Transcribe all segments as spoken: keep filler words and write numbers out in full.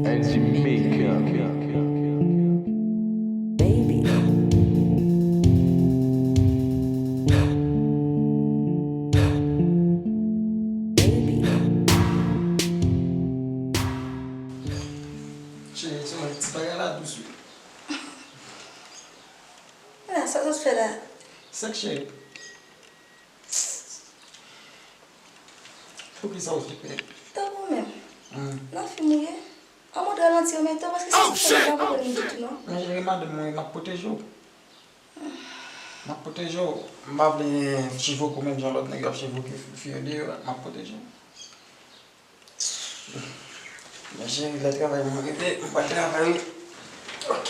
Andy Maker. Baby. Baby. Cheri, ti bagay la dous wi. Ala, sa w sot fè la? Sèk cheri. Poukisa w flipe? Tankou menm. Hmm. Nan fim ou ye? An mwen ralanti an menm tan, paske sa se fè pa pwoblèm ditou non. Men jere madanm mwen, m ap pwoteje w. M ap pwoteje w. M pa vle chivoke w menm jan lòt nèg yo ap chivoke fi yo deyò a. M ap pwoteje w. Men jere, lè travay mwen rive, m pral travay wi. Ok.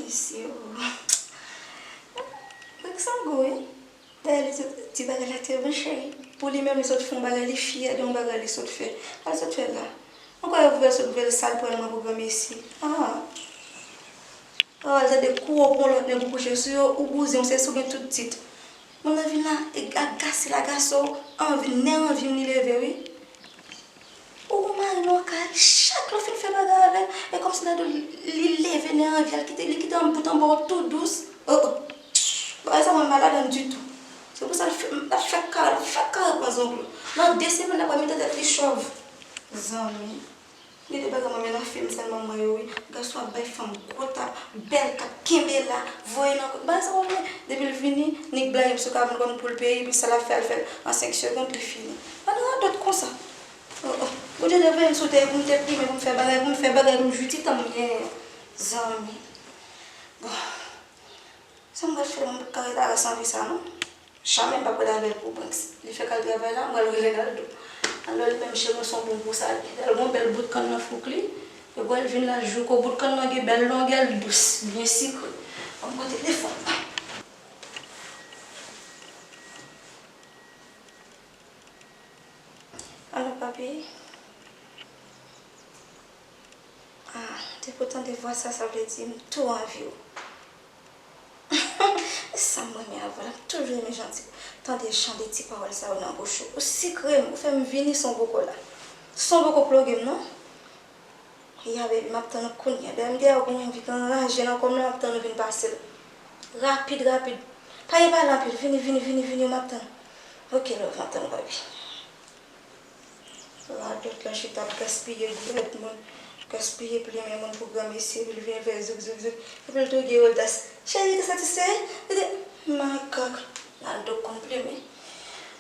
Mesye o. Mwen ki sa m gou wi. Dayè li sot di bagay la te bon cheri. Pou li menm li sot fè yon bagay, li fyè de yon bagay li sot fè. Sa l sot fè la? Mwen kwè yo voye l sot voye l sal pran l mwen pou granmesi. Ah. Pawòl tande kou w pran lòt nèg ou kouche sou yo, ou bouzen, ou se si w gen tout tit. Moun nan vin la, e agase l agase w, anvi, nè anvi m li leve wi. Ou gon mari nan kay, chak lè w fin fè bagay avè l, e kòmsi nan do li leve nè anvi al kite, li kite yon bout anba w tou dous. Oh, oh. Bagay sa mwen m pa ladann ditou. Se pou sa l fè, l ap fè kare, l ap fè kare pran zong li. Nan de semèn l ap mete tèt li chòv. Zanmi. Gen de bagay mwen men nan fim sèlman m wè yo wi. Gason ap bay fanm gwo tap, bèl tap, kenbe la, voye nan kò. Bagay sa w wè, depi l vini, nik blayi m sou ka vin konn pou l peye, epi sa l ap fè, l fè l an senk segond, li fini. Pa gen radòt konsa. Oh, oh. Bondye te voye m sou tè pou m te plimen, pou m fè bagay, pou m fè bagay, pou m jwi ti tan m genyen. Zanmi. Bon. Sa m pral fè la, m p ap ka ret avè sanvi sa non. Jamè m p ap ret avè l pou Banks. Li fèk al travay la, m pral rele Naldo. Alò li menm cheri mwen se yon bon gwo salopri. L gon bèl bout kann nan fouk li. Epi l vin la jou ko bout kann nan gen bèl longè, l dous, byen sikre. Ban m pran telefòn nan. Alo, papi? Ah, depi w tande vwa sa, sa vle di m tou anvi w. E sa m renmen avè l, m toujou renmen jan ti, tande jan de ti pawòl sa yo nan bouch ou. Ou sikre m, ou fè m vini san w poko la. San w poko ploge m non. Ya baby, m ap tann ou kounye a. Dayè m gen yon anvi anraje nan kò m la, m ap tann ou vin pase l. Rapid, rapid. Pa gen pale anpil, vini, vini, vini, vini, m ap tann ou. Ok love, m ap tann ou papi. Radòt la chita ap gaspiye grèt moun, gaspiye plimen moun pou granmesi, epi l vin fè zouk, zouk, zouk, epi l tou gen odas. Cheri, te satisfè? Li di, makak, Naldo konn plimen.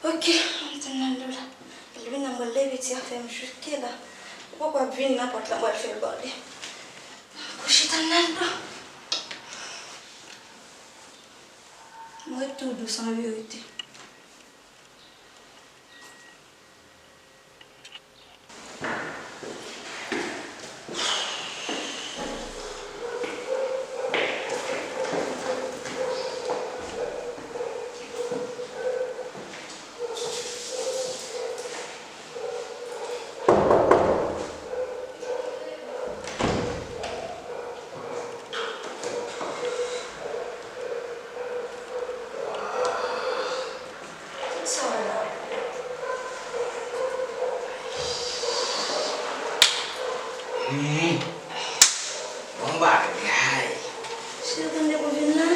Ok, m ap tann Naldo la. L vin la, mwen leve ti afè m jike la. Li poko ap vini nan pòt la, mwen al fè l bande. Pou chita Naldo. Mwen tou dous an verite. Hmm. Bon bagay. Cheri, tande pou vin la.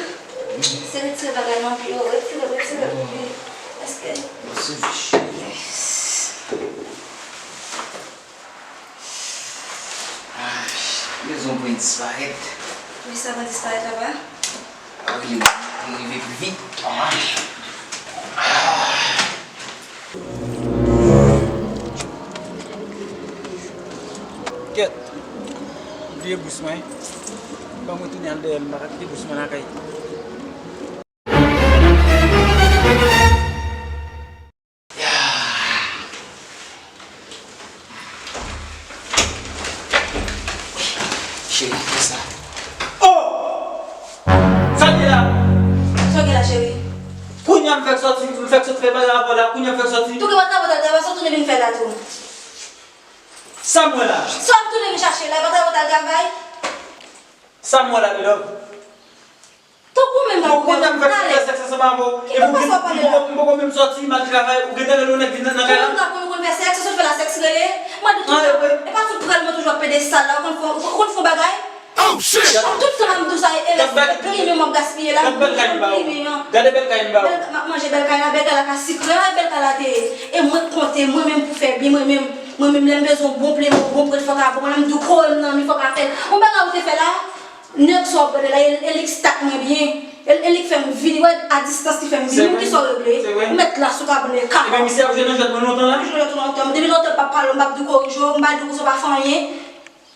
Se retire bagay nan pye w, retire, retire pou vin. Èske Mèsi, cheri. Ah, bezwen pran disparèt. Wi, sa va disparèt la, pa? Ah wi, li rive pi vit. Ah. Kèt, m bliye bous mwen. Ban mwen tounen al dèyè m, m pa ka kite bous mwen lakay. Cheri, fè sa. Oh! Sa l ye la? Sa w gen la, cheri? Kounye a m fèk sòti, m fèk sot fè bagay avè w la, kounye a m fèk sòti. Tou gen w ap travay, sa w tounen vin fè la tou? Sa m wè la? Sa w ap tounen vin chache la, e pa travay w t al travay? Sa m wè la, mi love? Tankou menm la, ou konnen m fèk fè sèks ansanm avè w. Epi ou gen, m poko, m poko menm sòti, m al travay, ou gentan rele yon nèg vin nan, nan kay la. Ou konn fè sèks, se sot fè la sèks rele. Mwen di tout tan, e pa tout pral mwen toujou ap pede sal la, ou konn fè, ou konn fè yon bagay. Tout tan m ap di w sa, e lè se plimen m ap gaspiye la, m toujou konn plimen an. Gade bèl kay m ba ou. M ap manje bèl kay la, bèl kay la ka sikre, ay bèl kay la te ye. E mwen k konte, mwen menm pou fè byen, mwen menm, mwen menm lè m bezwen yon bon plimen, yon bon prèt fòk a bon, lè m di w kore m nan men fòk a fè l. Yon bagay ou te fè la, Nèg sa w ap gade la, e, e li k stak mwen byen. E, e li k fè m vini, wè, a distans li fè m vini. Kisa w regle? Ou mèt la sou kabann e kaka. Ebyen, misye ap jwe nan jwèt mwen lontan la. Jwe jwèt ou lontan. Depi lontan m p ap pale w, m p ap di w korije w, m pa di w konsa w pa fè anyen.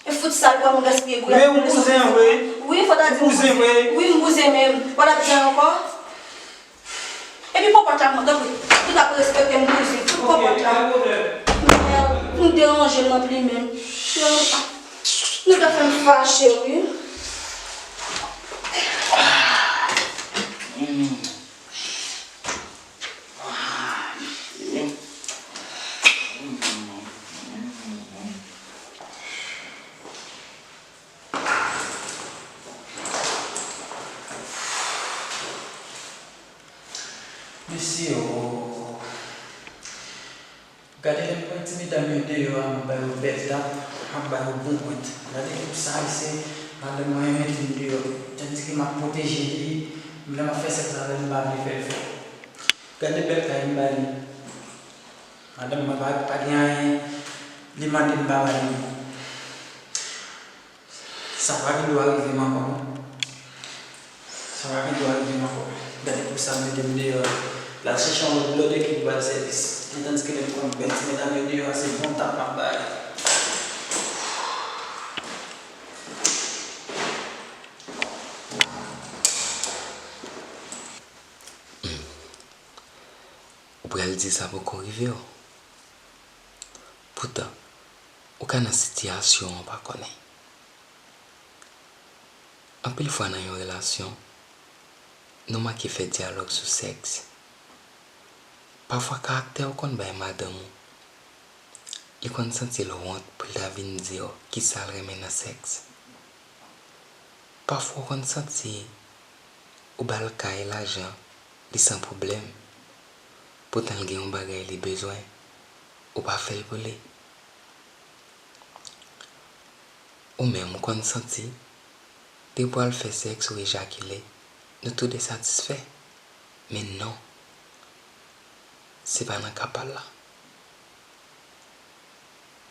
E fout sa l pran m gaspiye gouyad. Men ou bouzen vre. Wi, fò ta di m bouzen. Wi, m bouzen menm. W ap di anyen ankò? Epi popòt la, mwen, tanpri, tout ap respekte m bouzen, tout popòt la. Mèd, pou m deranje m nan plimen m. Nèg la fè m fache, wi. Mesye o. Gade lè m pran ti medam yo deyò a, m ap ba yo bèl tap, m ap ba yo bon pwent. Gade tout sa, se madanm mwen mete m deyò. Tandike m ap pwoteje li, lè m ap fè sèks avè l, m pa vle fè l fò. Gade bèl kay m ba li. Madanm mwen pa, pa gen anyen, li mande m pa ba li. Sa pa gen dwa rive m ankò, non. Sa pa gen dwa rive m ankò. Gade pou sa m mete m deyò a. L al chèche yon lòt, lòt ekip pou ba l sèvis. Tandike lè m pran bèl ti medam yo deyò a, se bon tap m ap ba yo. Ou pral di sa poko rive w. Poutan, ou ka nan sitiyasyon w pa konnen. Anpil fwa nan yon relasyon, nou manke fè dyalòg sou sèks. Pafwa karaktè w konn bay madanm ou. Li konn santi l wont pou l ta vin di w kisa l renmen nan sèks. Pafwa w konn santi ou ba l kay, lajan, li san pwoblèm. Poutan l gen yon bagay li bezwen, ou pa fè l pou li. Ou menm ou konn santi, depi w al fè sèks ou ejakile, nou toude satisfè. Men non, se pa nan ka pa l la.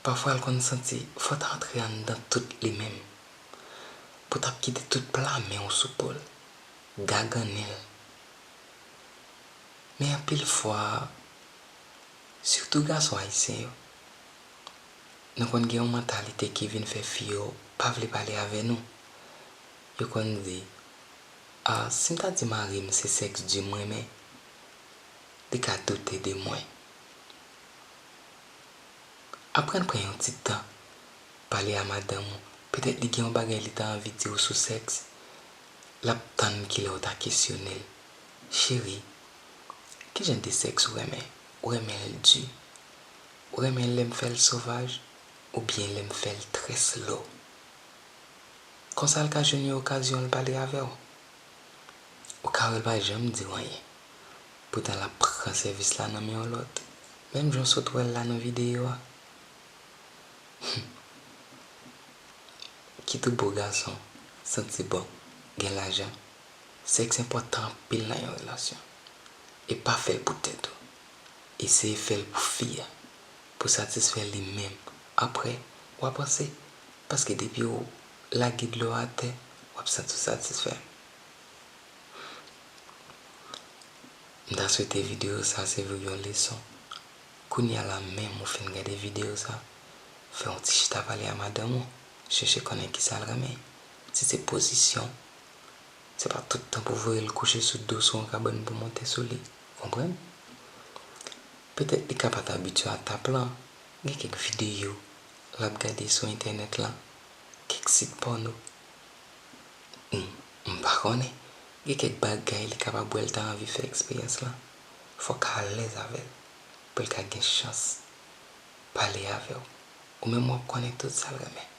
Pafwa l konn santi fò w ta antre anndan tout li menm, pou w t ap kite tout pla men w sou po l, gagannen l. Men anpil fwa, sitou gason ayisyen yo, nou konn gen yon mantalite ki vin fè fi yo pa vle pale avè nou. Yo konn di, "Ah, si m ta di mari m se sèks di m renmen, li ka doute de mwen." Aprann pran yon ti tan, pale a madanm ou, petèt li gen yon bagay li ta anvi di w sou sèks, l ap tann kilè w ta kesyone l. "Cheri, ki jan de sèks ou renmen? Ou renmen l di? Ou renmen l lè m fè l sovaj, oubyen lè m fè l trè slow?" Konsa l ka jwenn yon okazyon l pale avè w. Ou ka wè l pa janm di w anyen. Poutan l ap pran sèvis la nan men yon lòt. Menm jan w sot wè l la nan videyo a. Kit ou bo gason, santi bon, gen lajan, sèks enpòtan anpil nan yon relasyon. E pa fè l pou tèt ou. Eseye fè l pou fi a, pou satisfè li menm. Apre, w a panse, paske depi w lage dlo atè, w ap santi w satisfè. M ta swete videyo sa sèvi w yon leson. Kounye a la menm ou fin gade videyo sa, fè yon ti chita pale a madanm ou, chèche konnen kisa l renmen. Si se pozisyon, se pa tout tan pou voye l kouche sou do sou yon kabann pou monte sou li. Konprann? Petèt li ka pa t abitye a tap lan. Gen kèk videyo l ap gade sou entènèt lan, kèk sit pòno. M, m pa konnen. Gen kèk bagay li kapab wè l ta anvi fè eksperyans lan. Fò w ka alèz avè l, pou l ka gen chans pale avè w. Ou menm w ap konnen tout sa l renmen.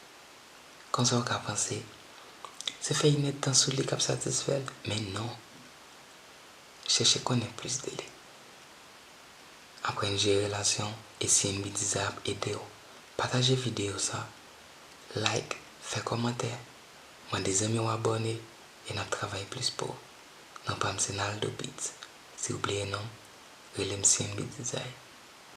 Konsa w ka panse, se fè inèdtan sou li k ap satisfè l, men non. Chèche konnen plis de li. Aprann jere relasyon w e C N B Design ap ede w. Pataje videyo sa, like, fè kòmantè, mande zanmi w abòne e n ap travay plis pou ou. Non pa m se Naldo Beats. Si w bliye non m, rele m C N B Design.